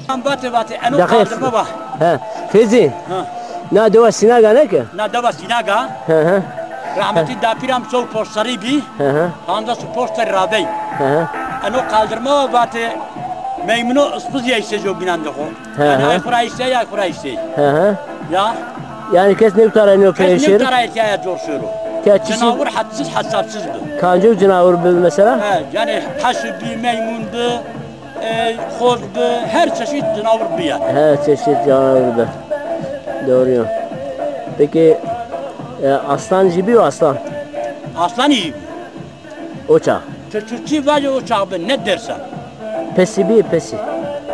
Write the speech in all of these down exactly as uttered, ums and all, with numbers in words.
Em vate vate, eno Deqe- kaldırma va. He. Feyzî. Ha. Na dewa Sînaga ne ki? Na dewa Sînaga. Hı hı. Rahmetî dapîra mi so poşt serrî bî. Hı hı. Pancas û poşt serrî ravey. Hı hı. Eno kaldırma va vate meymuno ispizî eşte jo bînan de xo. Hı hı. Yanî ay xo ra eşte, ay xo ra eşte. Hı hı. Ya. Yanî kes nêwtara eno pê şêro? Kes nêwtara eno ya cor şêro. Cenawir hadsiz hesapsız bi. Kancî cenawir bi mesela? He, yanî taşî bî, meymun bi. E, xoz bi, her çeşit cenawir bi yanî. Her çeşit cenawir bi. Doğru ya. Peki, e, aslan jî bîyo, aslan? Aslanî jî bî. O çax? Ti çiçî vajî o çax bi, ne dersen. Pesî bî, pesî.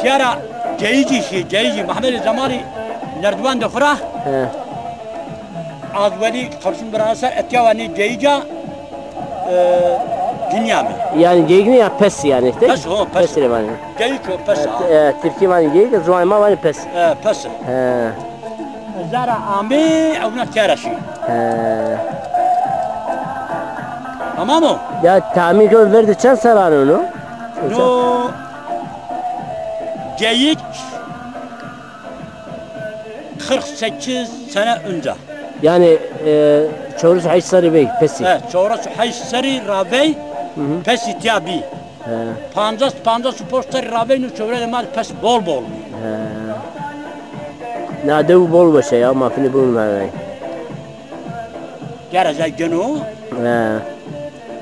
Tîya ra geyicî şî, geyicî. Mehmedê Zemalî nerdiwan de xo ra. He. Az welî qirşun bira ser etya wa nê geyica, e, dinya mi. Yanî geyik nê ya, pes yanî, işte. Pes, ho, pes. Pes rê vanê. Geyik o, pes, ha. E, e, tirkî vanê geyik, ziwanê ma vanê pes. E, pes. He. Zara amê, ewna tera şî. He. Tamam o? Ya tahmin ke ver de çend serran o no? No geyik kırk sekiz sene önce. Yanî, e, çewres û heşt serrî vey pesî. He, çewres û heşt serrî ra vey pesî tîya bî. He. Pancas, pancas û poşt serrî ra vey no çewre de ma de pes bol bol bî. He. Na dew bol weş a ya, ma finê biwin ma vey. Gere zey geno. He.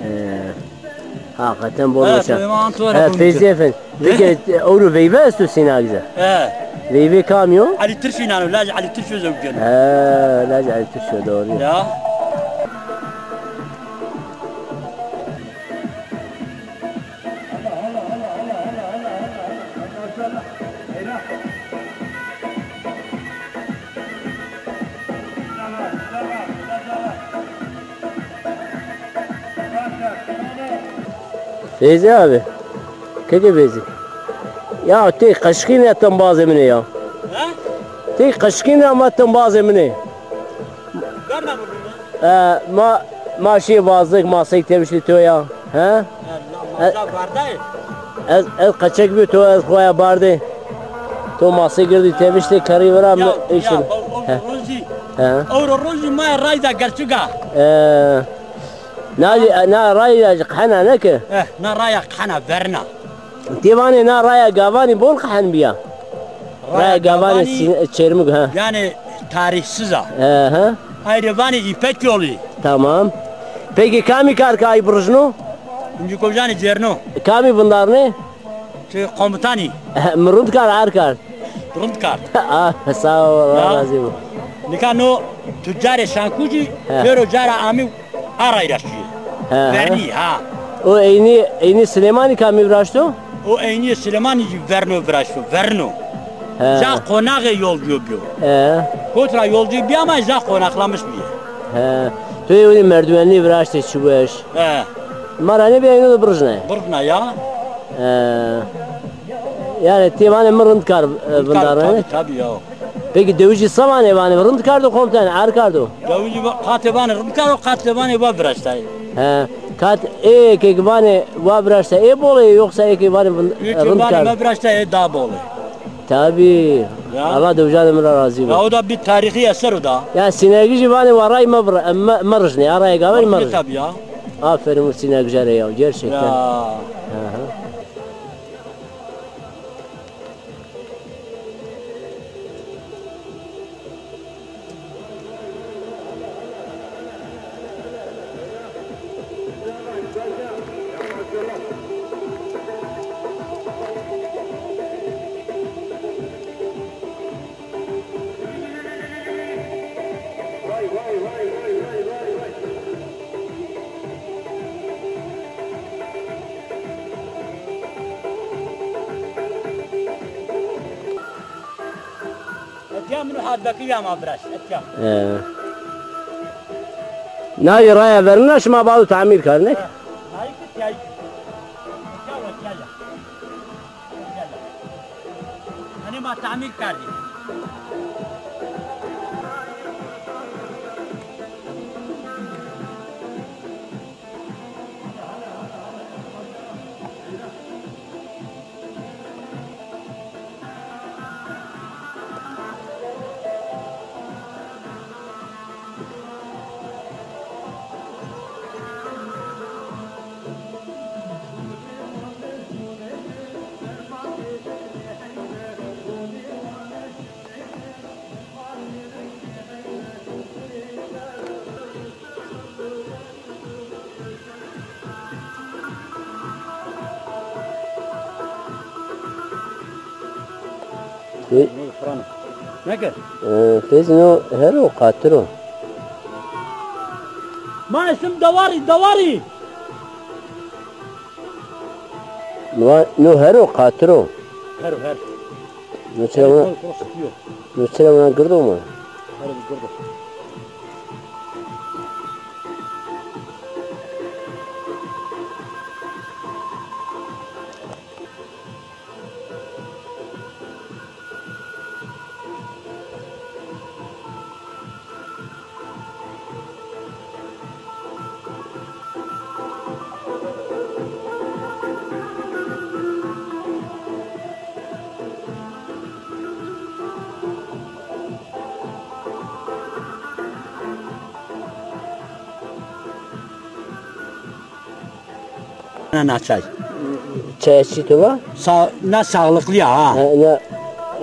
He. Hakikaten bol weş a. He, Feyzî Efendi. Peki, ewro veyve esto Sînagze? He. Veyve kamî yo? Elî Tirşî nano, laj Elî Tirşî zewceno. He, laj Elî Tirşî, doğru. Ya. Feyzî abi. Keke Feyzî. Ya ti qeşkîn ya, ti embazê min ê ya. Ha? Ti qeşkîn ya ama ti embazê min ê. Verna vurdun ya. E, ma, ma şîyê vazdik, maseyî teviştê to ya. He? E, la, masa bardayê. Ez, ez qeçek bî to, ez xo ya bardê. To maseyî girdî teviştê kerrî vira mi. Ya, ya, o, o rozî. He. O rozî ma rayda gerçika. E, na, na rayda qehena ne ki? Eh, na raya qehena verna. Ti vanê na raya gavanî bol qehen bîya. Raya gavanî Sîn-, Çermûg, ha. Yanî tarîhsiz a. He, he. Ay rê vanê İpek yolu. Tamam. Peki kamî kar ke ay birijno? Încî kocanî cêrno. Kamî vindarnê? Ti komutanî. He, mi rind kar, ar kar. Rind kar. Ah, sağ ol, Allah razî bo. Nika no tucarê Şankucî, he, pêro cara amî. A rayra şîyê. He, he. Vernî, ha. O eynî, eynî Silêmanî kamî viraşto? O eynî Silêmanî zî verno viraşto, verno. He. Zaf qonaxê yolcû bîyo. He. Kot ra yolcû bîya ama zaf qonaxlamiş bîye. He. Tu yê winî merdivenlî viraştê çi weş. He. Ma ra nêbîya ino de birijnayê. Birijna ya. He. Yanî ti vanê mi rind kar, e, vindarnayê? Tabii, tabii ya. Peki dewijî se vanê, vanê rind kardo komutan, ar kardo? Dewijî va-, qatê vanê rind kardo, qatê vanê va viraştayê. He, kat ê ke vanê va viraştayê ê bol ê, yoksa ê ke vanê vin-, rind kardo? Ê ke vanê va viraştayê ê daha bol ê. Tabii. Ya. Allah dewijanê mi ra razî bo. Ya o da bir tarihi eser o da. Ya Sînegijî vanê wa ray me vir-, me, me rijnê, a raya gavanî me rijnê. Tabii ya. Aferin o Sînegija rê ya, gerçekten. Ya. Hı hı. Etya min û hadbekî ya ma viraşt, etya. He. Nayê raya vermina şima bado tamîr karine? He. Nayê ki tiyayî ki. Etya ve etya ya. Etya ya. Hanî ma tamîr kardî. Fê-, Neke? E, fêz no her o, qatir o. Ma isim dewarî, dewarî. No, no her o, qatir o. Her o, her. No çira wina, no çira wina girdo ma? Her o, girdo. Na, na çay. Çaya çi to va? Sa-, na sağlıklı ya ha. Ha, na,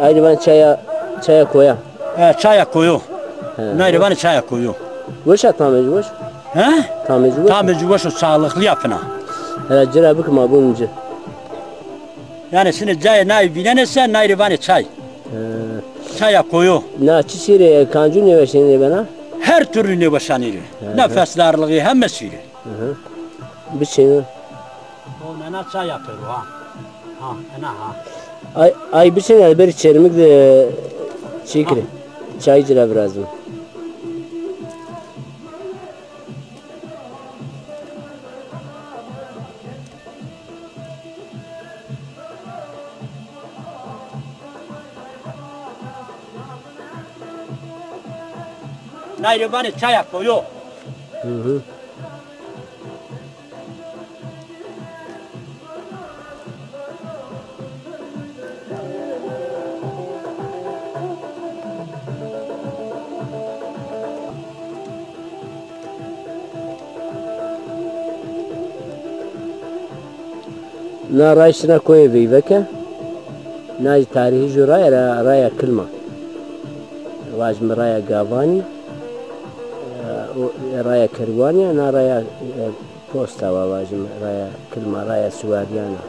ayrı ben çaya, çaya koya. E, çaya koyu. He. Na ayrı ben çaya koyu. Weş a, tamê ci weş. He? Tamê ci weş. Tamê ci weş o, sağlıklı yapına. Hele cira bik ma bunun ci. Yani şimdi cayê nay vînenê se, nay rê vanê çay. He. Çaya koyu. Na çi şîrê, kancû nêweşenê bena? Her türlü nêweşanê rê. He, he. Nefes darlığı, heme şîrê. Hı hı. Biçin. O nena çay yapıyor ha. Ha, ena ha. Ay, ay biçin, yani bir çermik de çikri. Ha. Çay cira birazım. Nay rê vanê çaya koyo. Hı hı. Na ray şina koyê Veyveke. Na jî tarîhî jû raye ra, raya Kilma. Vajîme raya Gavanî, e, o, raya Kerwanî ya, na raya, e, Posta wa vajîme, raya Kilma, raya Siwarîyan a.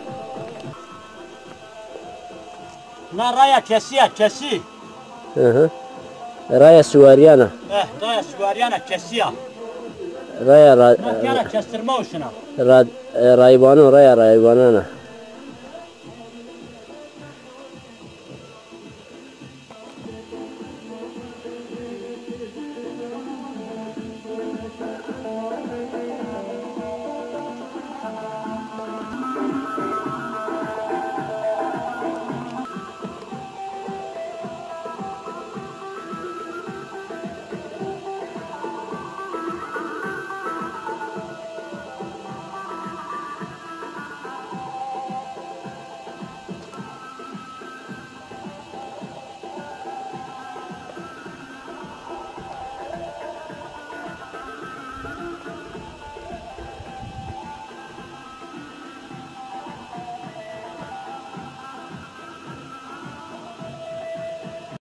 Na raya Kesî ya, Kesî. Hı hı. Raya Siwarîyan a. Eh, raya Siwarîyan a, Kesî ya. Raya ra-, Ma kera kestirme o şina. Ra-, e, Raybanon, raya Raybanan a.